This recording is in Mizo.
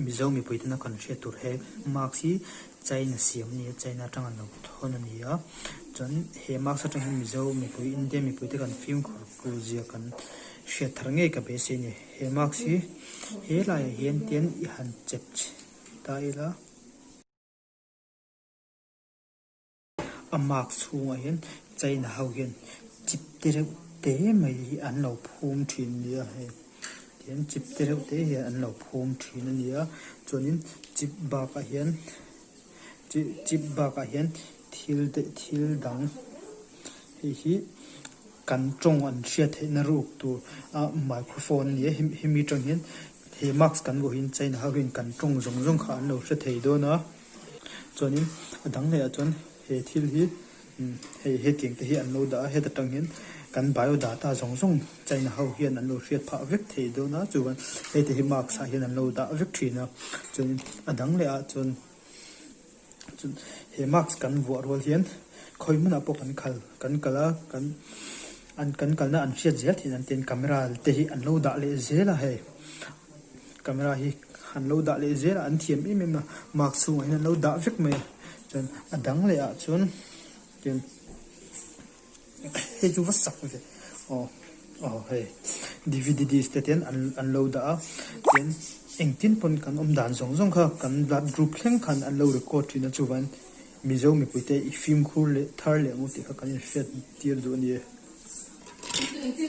Mizo mipui tena kan hriat tur he mask hi China siam a ni a China atanga lo thawn a ni a chuan he mask atang hian Mizo mipui India mipui te kan fimkhur tur zia kan hriat thar ngei ka beisei a ni he mask hi he laiah hian tian i han chep ta ila. A mask chhungah hian China ho hian chip te reuh te mai hi an lo phum thin a nia hei tihian chip te reuh te hian an lo phum thin a nia chuanin chip bakah hian chip bakah hian thil te thil dang hei hi kan tawng an hriat theihna ruk tur a microphone a ni a hemi atang hian he mask kan vuah hian China ho hian kan tawng zawng zawng kha an lo hre thei dawn a. Chuanin a dang leh ah chuan he thil hi hei hetiang te hi an lo dah a heta tang hian kan bio data zawng zawng China ho hian an lo hriat phah vek thei dawn a chuan heti hi mask ah hian an lo dah vek thin a chuanin a dang leh ah chuan he mask kan vuah rual hian khawi hmunah pawh kan khal kan kal a kan an kan kalna an hriat zel theih nan te camera te hi an lo dah leh zel a hei. Camera hi an lo dah leh zel a an thiam em em a mask chhungah hian an lo dah vek mai a chuan a dang leh ah chuan tian hei chu va sak ve aw aw hei dvd disc te ten an an lo dah a tian engtin pawn kan awm dan zawng zawng kha kan blood group thleng khan an lo record thin a chuvan Mizo mipui te i fimkhur leh thar leh ang u tih kha kan inhriat tir duh a ni e.